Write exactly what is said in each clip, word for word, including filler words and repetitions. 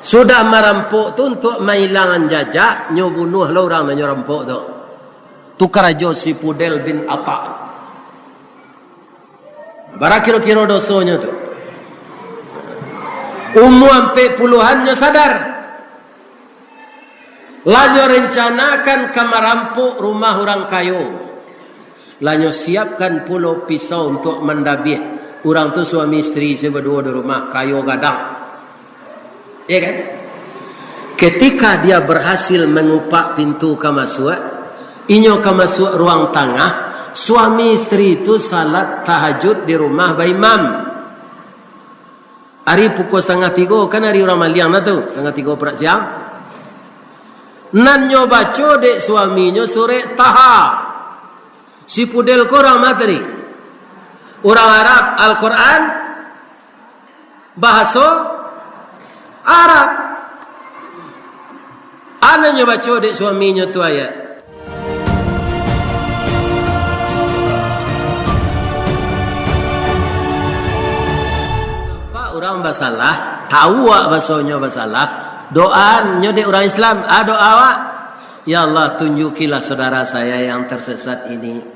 Sudah marampok tu, untuak mailangan jajak, nyo bunuahlah urang nan nyo rampok tu. Tu karajo si Fudail bin Atha. Bara kiro-kiro dosonyo tu? Umua ampek puluahan nyo sadar. Lah nyo rencanakan ka marampok rumah urang kayo. Lah nyo siapkan pulo pisau untuak mandabiah. Urang tu suami isteri se baduo di rumah, kayo gadang. Ya kan? Ketika dia berhasil mangupak pintu ka masuak, inyo ka masuak ruang tangah, suami isteri tu salat tahajud di rumah baimam. Ari pukua satangah tigo, kan ari urang maliang lah tu, satangah tigo parak siang. Nan nyo baco dek suaminyo surek Taha. Si Fudail ko urang ma tadi? Urang Arab, Al-Quran, bahaso Arab. A nan nyo baco dek suaminyo tu ayat. Nampak urang basalah, tau awak basonyo basalah, doanyo dek urang Islam, a doa awak, "Ya Allah, tunjukilah saudara saya yang tersesat ini.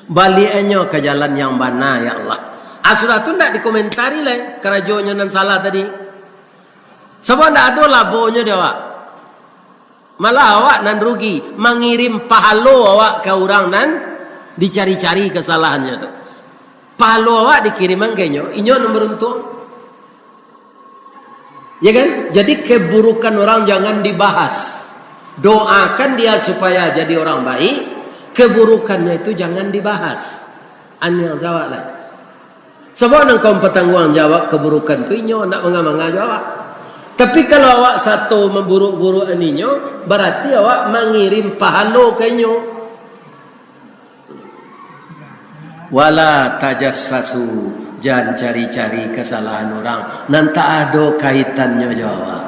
Baliakannyo ka jalan yang bana, ya Allah." A sudah tu ndak dikomentari lai karajonyo nan salah tadi. Sabab ndak ado labonyo di awak. Malah awak nan rugi, mangirim pahalo awak ka urang nan dicari-cari kasalahannyo tu. Pahalo awak dikiriman ka inyo, inyo nan baruntuang. Ya kan? Jadi keburukan orang jangan dibahas. Doakan dia supaya jadi orang baik, keburukannya itu jangan dibahas. Aniang jawab lah. Sabab nan ka mampatangguang jawab kaburukan tu inyo, ndak manga-manga jo awak. Tapi kalau awak sato mamburuk-burukan inyo, barati awak mangirim pahalo ka inyo. "Wala tajassasu, jan cari-cari kasalahan urang nan tak ado kaitannyo jo awak."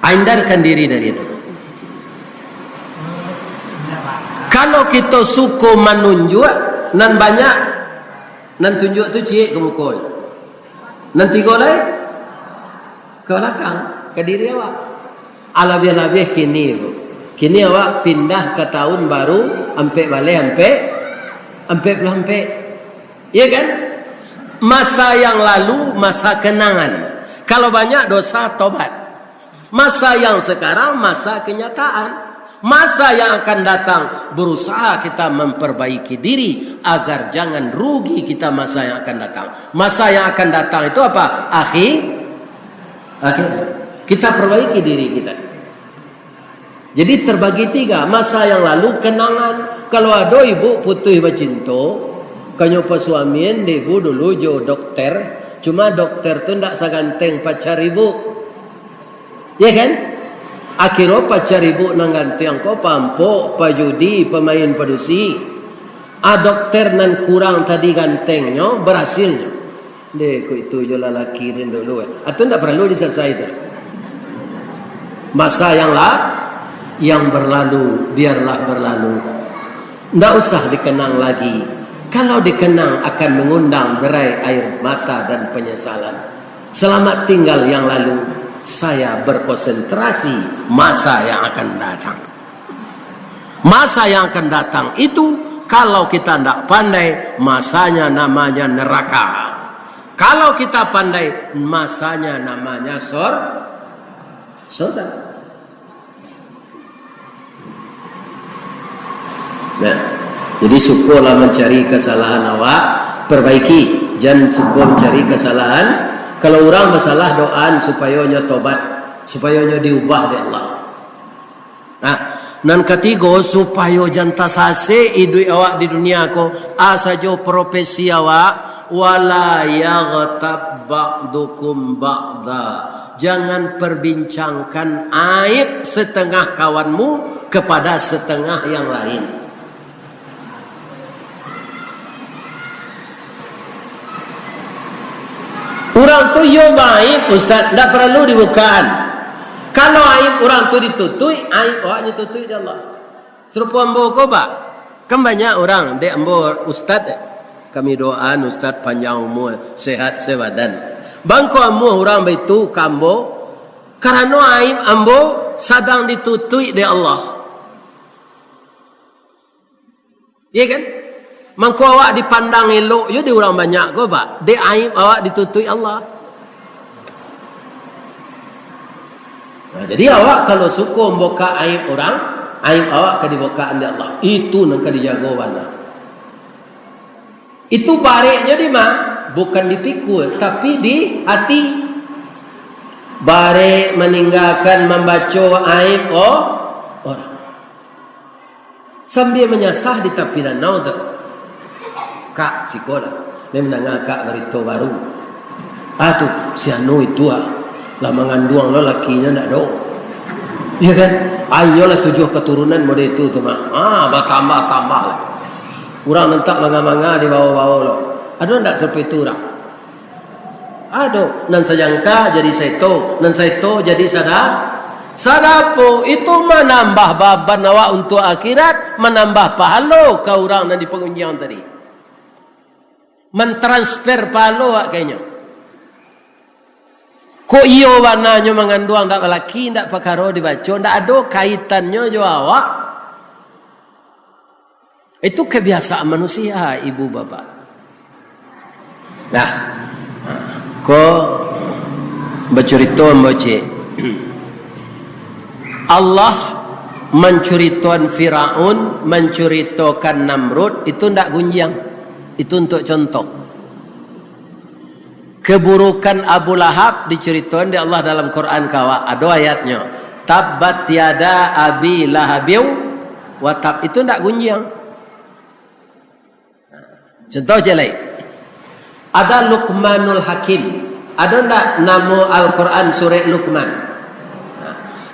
Hindarkan diri dari itu. Kalau kito suko manunjuak, nan banyak, nan tunjuak tu ciek ka muko. Nan tigo lai, ka balakang, ka diri awak. Alabiah-labiah kini, Bu. Kini awak pindah ka tahun baru, ampek baleh, ampek, ampek puluah ampek. Iya kan? Masa yang lalu, masa kenangan. Kalau banyak dosa, tobat. Masa yang sekarang, masa kenyataan. Masa yang akan datang, berusaha kita memperbaiki diri agar jangan rugi kita masa yang akan datang. Masa yang akan datang itu apa? Akhir, akhir. Kita perbaiki diri kita. Jadi terbagi tiga, masa yang lalu kenangan. Kalau ado ibu putuih bacinto, kanyo pasuamian dek ibu dulu jo dokter, cuma dokter tu ndak saganteng pacar ibu. Ya kan? Akhirnyo pacar ibu nan ganteng ko pampok, pajudi, pamain padusi. A dokter nan kurang tadi gantengnyo, barasilnyo. Deh, ko itu jo lalaki den dulu, eh. Atau ndak paralu disalasai tu. Masa yang la-, yang berlalu, biarlah berlalu. Ndak usah dikenang lagi. Kalau dikenang akan mengundang derai air mata dan penyesalan. Selamat tinggal yang lalu. Saya berkonsentrasi masa yang akan datang. Masa yang akan datang itu, kalau kita ndak pandai, masanya namanya neraka. Kalau kita pandai, masanya namanya sor-, sorga. Nah, jadi sukolah mancari kasalahan awak, perbaiki. Jan suko mancari kasalahan. Kalau urang basalah, doaan supayo nyo tobat, supayo nyo diubah dek Allah. Nah, nan katigo, supayo jan tasasek iduik awak di dunia ko, a sajo profesi awak, "Wala yaghtab ba'dukum ba'da." Jangan perbincangkan aib setengah kawanmu kepada setengah yang lain. Urang tu iyo baaib, Ustaz, ndak paralu dibukaan. Kalau aib urang tu ditutuik, aib awak nyo tutuik dek Allah. Sarupo ambo ko, Pak. Kan banyak urang, dek ambo ustaz, kami doaan ustaz panjang umur, sehat sebadan. Mangko amuah urang baitu ka ambo, karano aib ambo sadang ditutuik dek Allah. Iya kan? Mangko awak dipandang elok jo dek urang banyak ko, Pak. Dek aib awak ditutuik Allah. Nah, jadi awak kalau suko mambukak aib urang, aib awak ka dibukak dek Allah. Itu nan ka dijago bana. Itu bareknyo di ma? Bukan di pikul, tapi di ati. Barek maninggakan mambaco aib o-, orang. Sambia manyasah di tapi danau tu. Kak, siko lah. Dia mandanga kak barito baru. Ah tu, si anu itu ah. Lah manganduang lo lakinyo ndak do. Iya kan? Ayolah tujuh keturunan model itu tu mah. Ah, batambah-tambah lah. Urang nantak manga-manga di bawah-bawah lo. Ado ndak seperti itu urang? Ado. Nan sajangka jadi saito, nan saito jadi sada-, sadapo. Itu manambah baban awak untuak akhirat, manambah pahalo ka urang nan di pangunjiang tadi. Mantransfer pahalo awak ka inyo. Kok iyo bananyo manganduang ndak balaki, ndak pakaro dibaco, ndak ado kaitannyo jo awak. Itu kebiasaan manusia, ibu bapak. Nah, ko bacurito ambo cek. Allah mancuritoan Firaun, mancuritokan Namrud, itu ndak gunjiang. Itu untuk contoh. Keburukan Abu Lahab dicaritoan dek Allah dalam Quran ka awak. Ado ayatnyo. "Tabbat yada Abi Lahabin wa tab." Itu ndak gunjiang. Contoh je lai. Ada Luqmanul Hakim. Ado ndak namo Al-Quran surek Luqman?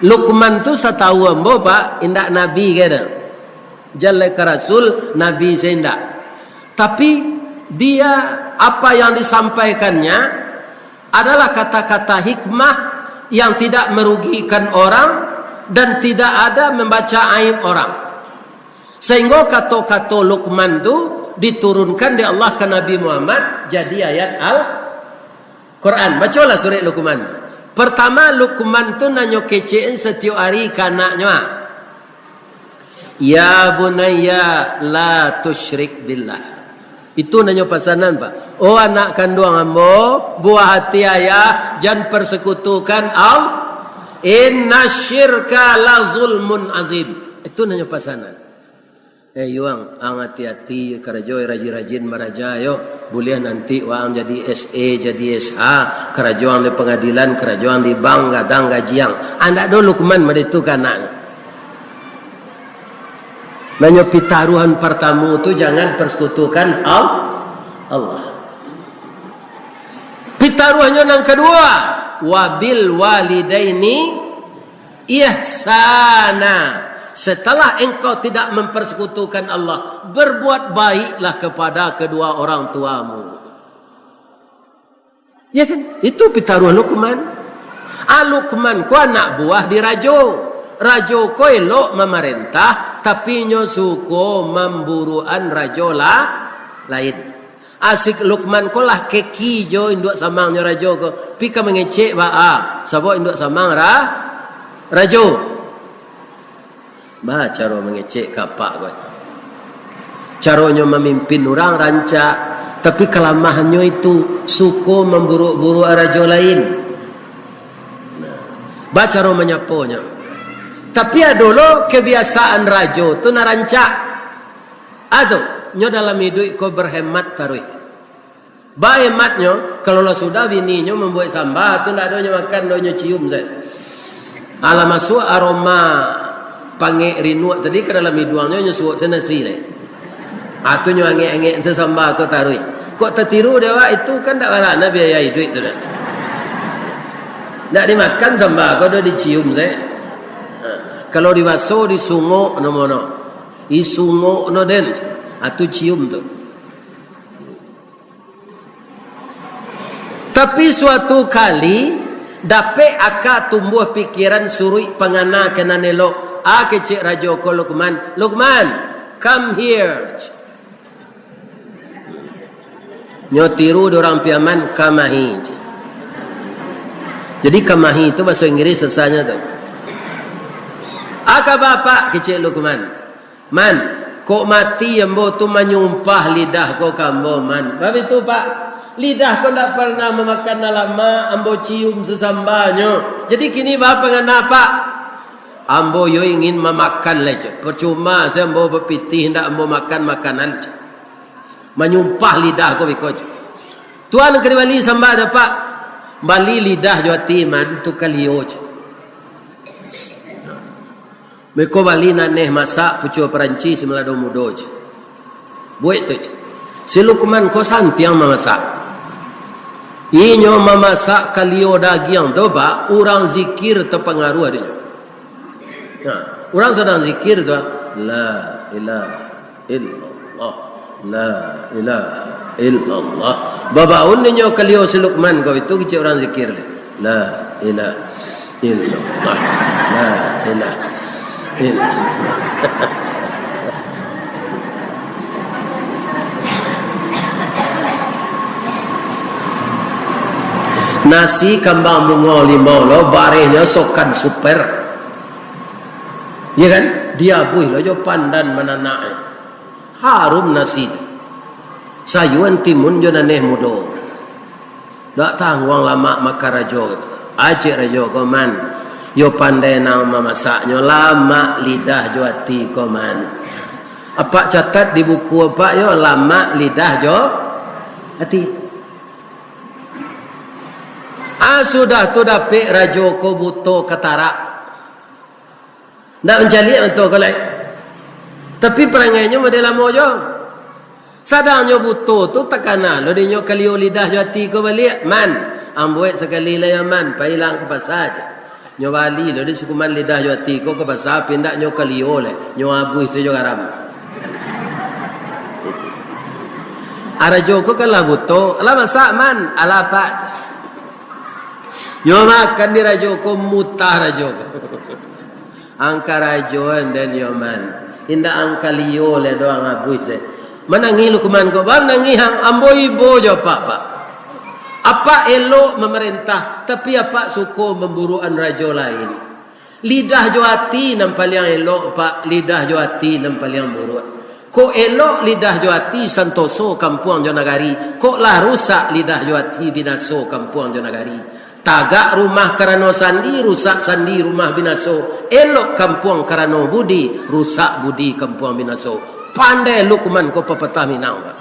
Luqman tu satahu ambo, Pak, indak nabi kena. Jan lai ka rasul, nabi se indak. Tapi, dia, apa yang disampaikannya adalah kata-kata hikmah yang tidak merugikan orang dan tidak ada membaca aib orang. Sehingga kato-kato Luqman tu diturunkan dek Allah ka Nabi Muhammad jadi ayat Al-Quran. Bacolah surek Luqman. Pertama, Luqman tu nanyo kecek setiap hari ka anaknyo, ah. "Ya bunayya la tusyrik billah." Itu nanyo pasanan, Pak. "Oh anak kanduang ambo, buah hati ayah, jan persekutukan Al-, inna syirka la zulmun azim." Itu nanyo pasanan. Eh, yuang, ang hati-hati, karajo rajin-rajin maraja, yo. Buliah nanti waang jadi S E, jadi S H, karajo ang di pangadilan, karajo ang di bank, gadang gajiang. Andak do Luqman maditu ka anaknyo. Nanyo pitaruhan partamu tu jangan persekutukan Al-, Allah. Pitaruhannyo nan kadua, "Wabil walidaini ihsana." Setelah engkau tidak mempersekutukan Allah, berbuat baiklah kepada kedua orang tuamu. Ya kan? Itu pitaruah Luqman. Ah, Luqman ko anak buah di rajo. Rajo ko elok mamarentah, tapi nyo suko mamburuan rajo lah lain. Asik Luqman ko lah keki jo induak samangnyo rajo ko. Pi ka mangecek baa, sabab induak samang ra-, rajo. Baa caro mangecek ka apak ko. Caronyo mamimpin urang rancak, tapi kalamahannyo itu suko mamburuak-buruak rajo lain. Nah, baa caro manyaponyo. Tapi ado lo kebiasaan rajo tu nan rancak. Ado, nyo dalam iduik ko berhemat taruih. Bahematnyo, kalau lah sudah bininyo mambuek samba, tu ndak ado nyo makan, dak nyo cium sajo. Alah masuak aroma pangek rinuak tadi ka dalam iduangnyo, nyo suok se nasi lai. Ah, tu nyo angek-angek se samba ko taruih. Kok tatiru dek awak, itu kan ndak barana biaya iduik tu dah. Ndak dimakan samba ko, dak dicium sajo. Ha, kalau di baso, disungok namonyo. Disungok no den. Ah, tu cium tu. Tapi suatu kali, dapek aka tumbuah pikiran suruik pangana ka nan elok. Ah, kecek rajo ko Luqman, "Luqman, come here." Nyo tiru di urang Piaman, "Kamahi," cek. Jadi kamahi tu bahaso Inggris sasanyo tu. Aka bapak kecek Lukman. Man, kok mati ambo tu manyumpah lidah ko ka ambo, Man. Bab itu, Pak, lidah ko ndak pernah mamakan nan lamak, ambo cium sasambanyo. Jadi kini baa pangana, Pak? Ambo yo ingin mamakan lai, cek. Percuma se ambo bapitih, ndak ambo makan makanan, cek. Manyumpah lidah ko biko, cek. Tuan ka dibali samba dek Apak, bali lidah jo ati, Man, tu kalio, cek. Beko bali naneh masak, pucua Perancis, malado mudo, cek. Buek tu, cek. Si Lukman ko santiang mamasak. Inyo mamasak kalio dagiang tu, Pak, urang zikir tapangaruah dek inyo. Nah, urang sadang zikir tu, "La ilaha illallah, la ilaha illallah." Babaun inyo kalio si Lukman ko itu kecek urang zikir. La ilaha illallah, la ilaha illallah. Nasi kambang bungo limau lo, barehnyo sokan super. Ya kan? Diabuih lo jo pandan mananak. Harum nasi tu. Sayuan timun jo naneh mudo. Dak tangguang lamak makan rajo tu. Ajek rajo ko, Man. Yo pandai nan mamasaknyo, lamak lidah jo ati ko, Man. Apak catat di buku apak yo, lamak lidah jo ati. Ah, sudah tu dapek rajo ko buto katarak. Ndak mancaliak mato ko lai. Tapi parangainyo model lamo jo. Sadangnyo buto tu takana lo dinyo kalio lidah jo ati ko baliak. Man, ambuek sakali lai, Man, pailah ka pasa, cek. Nyo bali lo di si Lukman lidah jo ati ko ka pasa, pindak nyo kalio lai. Nyo abuih sajo garam. Arajo ko kan lah buto, lah masak, Man, alah, Pak. Nyo makan di rajo ko, mutah rajo ko. Angka rajoan den yo, Man. Indak angka lio lai doh ang abuih se. Manangih Lukman ko, baa manangih ang, ambo ibo jo apak, Pak. Apak elok mamarentah, tapi apak suko mamburuakan rajo lain. Lidah jo ati nan paliang elok, Pak. Lidah jo ati nan paliang buruak. Kok elok lidah jo ati, santoso kampuang jo nagari. Kok lah rusak lidah jo ati, binaso kampuang jo nagari. Tagak rumah karano sandi, rusak sandi rumah binaso. Elok kampuang karano budi, rusak budi kampuang binaso. Pandai Lukman ko papatah Minang, Pak.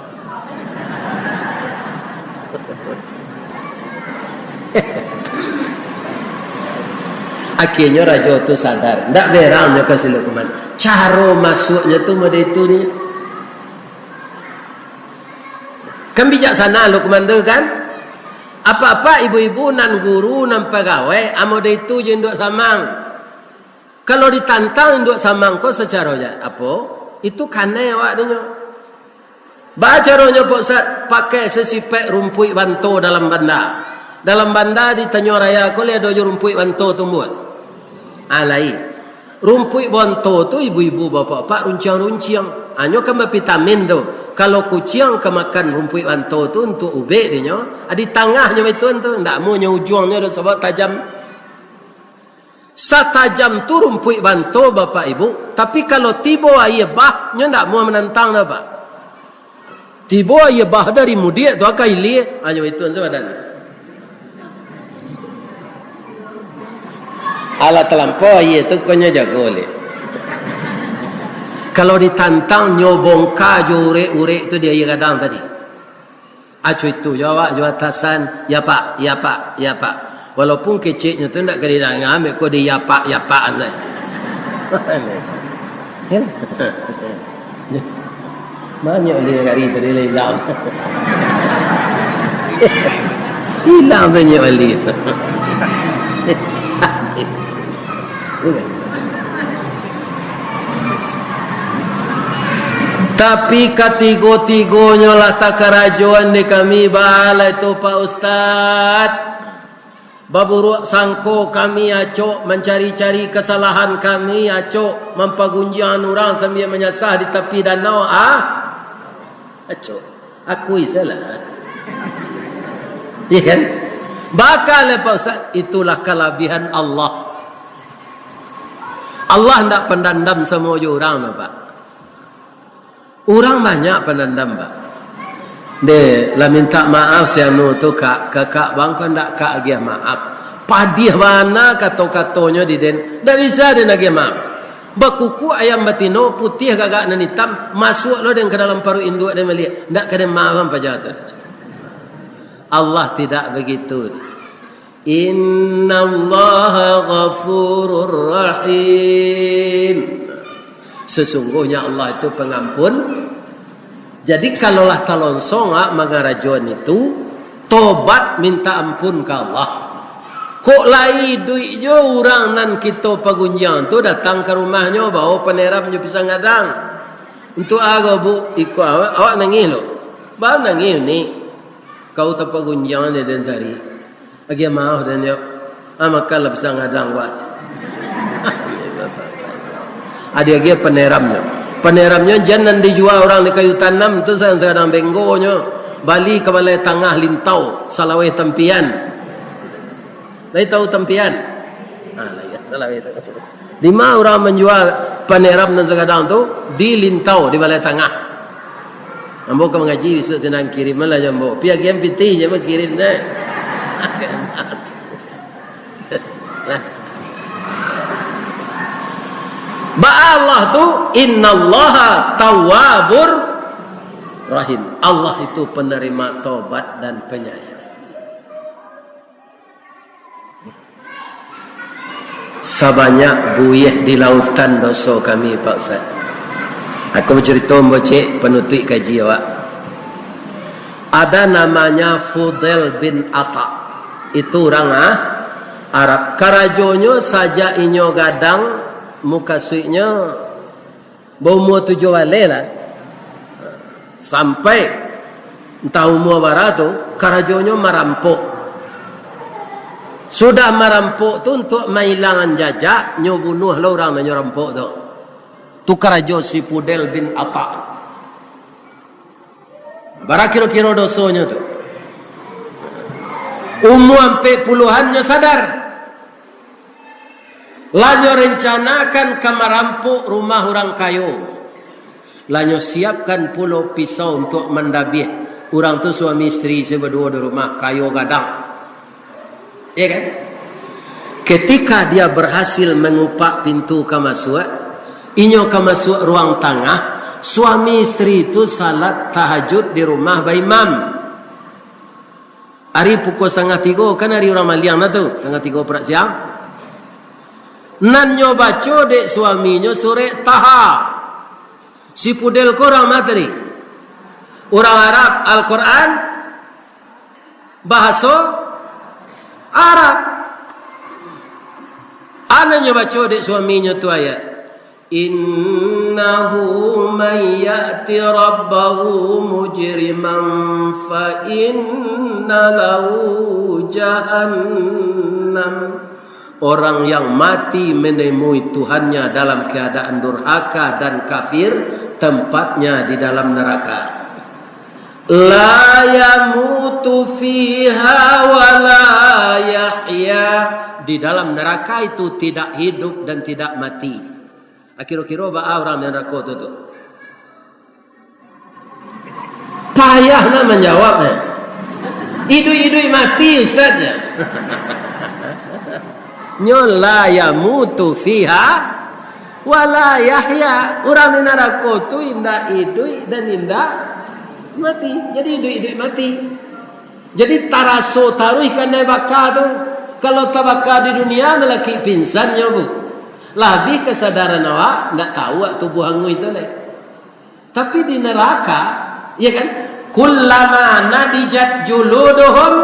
Akhirnyo rajo tu sadar, ndak berang nyo ka si Lukman. Caro masuaknyo tu model itu ni. Kan bijaksana Lukman tu kan? Apak-apak, ibu-ibu, nan guru, nan pagawai, amo dek itu jo induak samang. Kalau ditantang induak samang ko sacaro ja-, apo? Itu kanai awak dinyo. Baa caronyo, Pak Ustaz? Pakai sasipek rumpuik banto dalam banda. Dalam banda ditanyo raya ko lai ado jo rumpuik banto tumbuah? Ah, lai. Rumpuik banto tu ibu-ibu, bapak-bapak, runciang-runciang. Hanyo kan bavitamin tu. Kalau kuciang ka makan rumpuik banto tu untuak ubek dinyo, di tangahnyo baituan tu, ndak amuahnyo ujuangnyo do sabab tajam. Satajam tu rumpuik banto, bapak ibu, tapi kalau tibo aia bah, nyo ndak amuah manantang doh, Pak. Tibo aia bah dari mudiak tu ka ilia, hanyo itu sajo badan. Alah talampau aia tu, ko nyo jago liak. Kalau ditantang, nyo bongka jo urek-urek tu di aia gadang tadi. Aco itu jo awak jo atasan, "Ya, Pak, ya, Pak, ya, Pak." Walaupun keceknyo tu ndak ka didanga, mako di yapak-yapak sajo. Kan? Banyak dia hari tadi lah hilang. Hilang banyak balik. Tapi katigo-tigonyo lah takarajoan dek kami, baa lai tu, Pak Ustaz. Baburuak sangko kami acok, mancari-cari kasalahan kami acok, mampagunjiangan urang sambia manyasah di tapi danau, ah? Acok. Akui salah. Iya kan? Baka lai, Pak Ustaz, itulah kalabihan Allah. Allah ndak pandandam samo jo urang, Pak. Urang banyak pandandam, Pak. Deh, lah minta maaf si anu tu, Kak, Kakak bang ko ndak Kak agiah maaf. Padiah bana kato-katonyo di den. Ndak bisa den agiah maaf. Bakuku ayam batino, putiah gagak nan itam, masuak lo den ka dalam paruik induak den baliak. Ndak ka den maafan paja tu. Allah tidak begitu. Innallaha ghafurur rahim. Sesungguhnya Allah itu pengampun. Jadi, kalau lah talonsong, ah, mangarajoan itu, tobat minta ampun ka Allah. Kok lai iduik jo urang nan kito pagunjiang tu datang ka rumahnyo, bao paneram jo pisang gadang. Untuak ago, Bu? Iko awak, awak nangih lo. Ba nangih ni. Kau tapagunjiang dek den sari. Agiah maaf den yo. Ah, makanlah pisang gadang, Pak. Ado agiah paneramnyo. Paneramnyo jan nan dijua urang di kayu tanam tu, sa-, sagadang benggonyo. Bali ka Balai Tangah Lintau, Salaweh Tampian. Lai tahu Tampian? Ah, lai, Salaweh Tampian. Di ma urang manjua paneram nan sagadang tu? Di Lintau, di Balai Tangah. Ambo ka mangaji bisuak, sinan kirim lah jo ambo. Pi agian pitih je mah kirim deh. Ba Allah tu, innallaha tawwabur rahim. Allah itu penerima tobat dan penyayang. Sabanyak buih di lautan doso kami, Pak Ustaz. Aku bacarito, ambo cek panutuik kaji awak. Ada namanya Fudail bin Ata. Itu urang, ah, Arab. Karajonyo sajak inyo gadang, mukasuiknyo baumua tujuah baleh lah, sampai antah umua bara tu, karajonyo marampok. Sudah marampok tu, untuak mailangan jajak, nyo bunuahlah urang nan nyo rampok tu. Tu karajo si Fudail bin Ata. Bara kiro-kiro dosonyo tu? Umua ampek puluahan nyo sadar. Lah nyo rencanakan ka marampok rumah urang kayo. Lah nyo siapkan pulo pisau untuak mandabiah. Urang tu suami isteri se baduo di rumah, kayo gadang. Ya kan? Ketika dia berhasil mangupak pintu ka masuak, inyo ka masuak ruang tangah, suami isteri tu salat tahajud di rumah baimam. Ari pukua satangah tigo, kan ari urang maliang nah tu, satangah tigo parak siang. Nan nyo baco dek suaminyo surek Taha. Si Fudail ko urang ma tadi? Urang Arab, Al-Quran, bahaso Arab. A nan nyo baco dek suaminyo tu ayat, "Innahu man ya'ti rabbahu mujriman fa inna lahu jahannam." Orang yang mati menemui Tuhannya dalam keadaan durhaka dan kafir, tempatnya di dalam neraka. La yamutu fiha wa la yahya. Di dalam neraka itu tidak hidup dan tidak mati. Kiro-kiro baa urang di narako tu, tu? Payah nak manjawabnyo. Iduik-iduik mati, ustaznyo. Nyo la yamutu fiha wa la yahya. Urang di narako tu indak iduik dan indak mati. Jadi iduik-iduik mati. Jadi taraso taruih kanai baka tu. Kalau tabaka di dunia, malakik pingsan nyo, Bu. Labiah kasadaran awak, ndak tahu awak tubuah anguih tu lai. Tapi di neraka, ya kan? Kullama nadijat juluduhum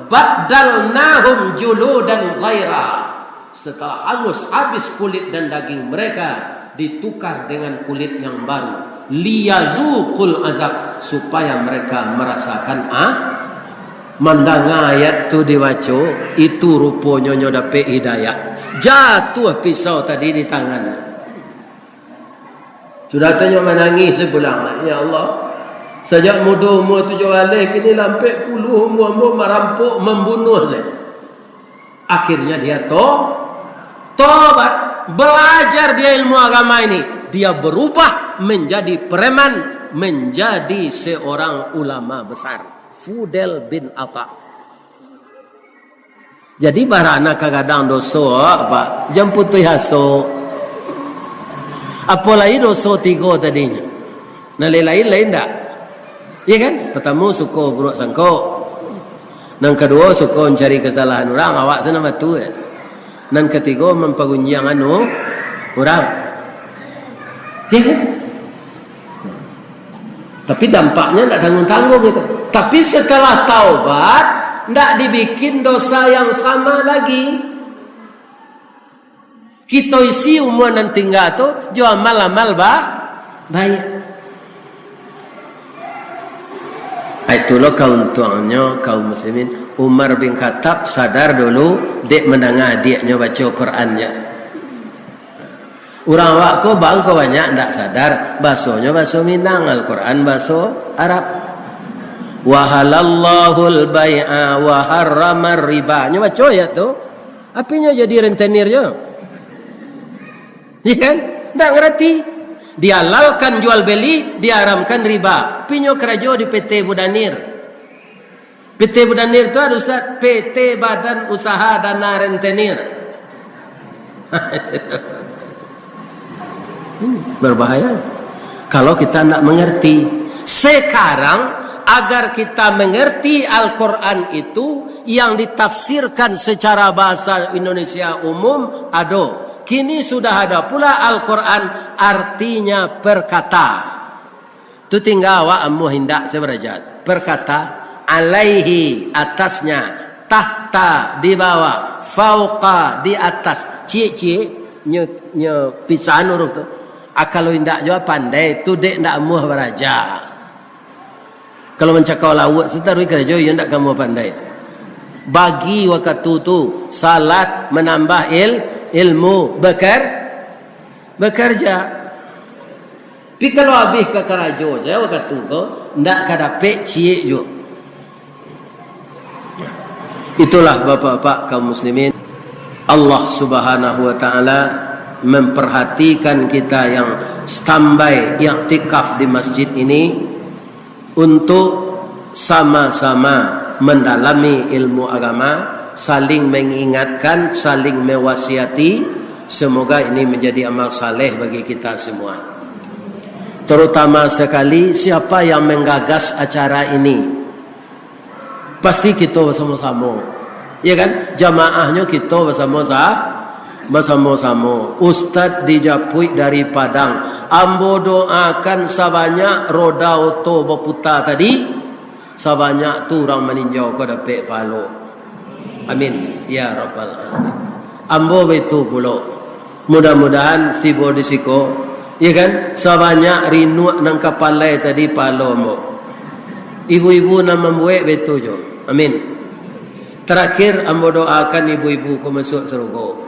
baddalnahum juludan ghaira. Setelah hangus habis kulit dan daging mereka, ditukar dengan kulit yang baru. Liyazuqul azab, supaya mereka merasakan, ah, mandanga ayat tu dibaco, itu ruponyo nyo dapek hidayah. Jatuah pisau tadi di tangan. Sudah tu nyo manangih sapulang, "Ya Allah, Sajak mudo umua tujuah baleh, kini lah ampek puluah umua ambo marampok, mambunuah sajo. Akhirnya dia to-, tobat, belajar dia ilmu agama ini. Dia berubah menjadi preman, menjadi seorang ulama besar. Fudel bin Atta. Jadi, barana kagadang doso, Pak, jan putuih aso. Apo lai doso tigo tadinyo? Nan lain-lain lai ndak? Iya kan? Partamo, suko buruak sangko. Nan kaduo, suko mancari kasalahan urang, awak se nan batua. Nan katigo, mampagunjiang anu urang. Iya kan? Tapi dampaknya ndak tanggung-tanggung itu. Tapi setelah taubat, ndak dibikin dosa yang sama lagi. Kito isi umua nan tingga tu jo amal-amal ba-, baik. Itulah kauntuangannyo kaum muslimin. Umar bin Khattab sadar dulu dek mandanga adiaknyo baco Qurannyo. Urang awak ko bangko banyak ndak sadar, basonyo baso Minang, Al-Quran baso Arab. "Wa halallahul bai'a wa harramar riba." Nyo baco ayat tu. Apinyo jadi rentenir jo? Iya kan? Ndak ngerti. Dihalalkan jual beli, diharamkan riba. Apinyo karajo di P T Budanir. P T Budanir tu ado, Ustaz, P T Badan Usaha Dana Rentenir. Hmm, berbahaya kalau kita ndak mengerti. Sekarang, agar kita mengerti Al-Quran itu yang ditafsirkan secara bahasa Indonesia umum, ado. Kini sudah ada pula Al-Quran artinya perkata. Tu tingga awak amuah indak se baraja. Perkata, alaihi, atasnya, tahta, di bawah, fauqa, di atas, ciek-ciek, nyo, nyo picahan urang tu. Ah, kalau indak juo pandai, tu dek ndak amuah baraja. Kalau mancakau lauak, sataruih karajo, iyo ndak ka amuah pandai. Bagi wakatu tu, salat, manambah il-, ilmu, bakar-, bakarja. Tapi kalau abih ka karajo sajo wakatu ko, ndak ka dapek ciek juo. Itulah, bapak-bapak kaum muslimin, Allah Subhanahu wa Ta'ala memperhatikan kita yang standby, iktikaf di masjid ini, untuk sama-sama mendalami ilmu agama, saling mengingatkan, saling mewasiati. Semoga ini menjadi amal saleh bagi kita semua. Terutama sekali, siapa yang menggagas acara ini? Pasti kito basamo-samo. Ya kan? Jamaahnyo kito basamo sa-, basamo-samo. Ustaz di Japuik dari Padang. Ambo doakan sabanyak roda oto baputa tadi, sabanyak tu urang maninjau ko dapek pahalo. Amin. Ya Rabbal Alamin. Ambo baitu pulo. Mudah-mudahan tibo di siko, ya kan, sabanyak rinuak nan ka palai tadi pahalo ambo. Ibu-ibu nan mambuek baitu juo. Amin. Tarakhir, ambo doakan ibu-ibu ko masuak sarugo.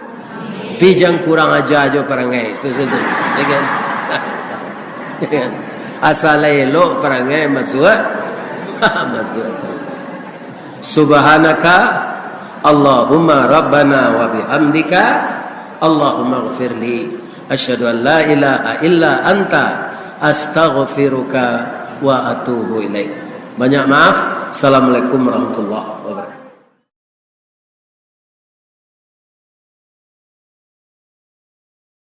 Pi jan kurang aja jo parangai. Tu sajo. Ya kan? Asal elok parangai masuak, masuak sarugo. Subhanaka Allahumma Rabbana wa bihamdika, Allahumma ghafirli. Asyhadu an la ilaha illa anta, astaghfiruka wa atubu ilaik. Banyak maaf. Assalamualaikum warahmatullahi.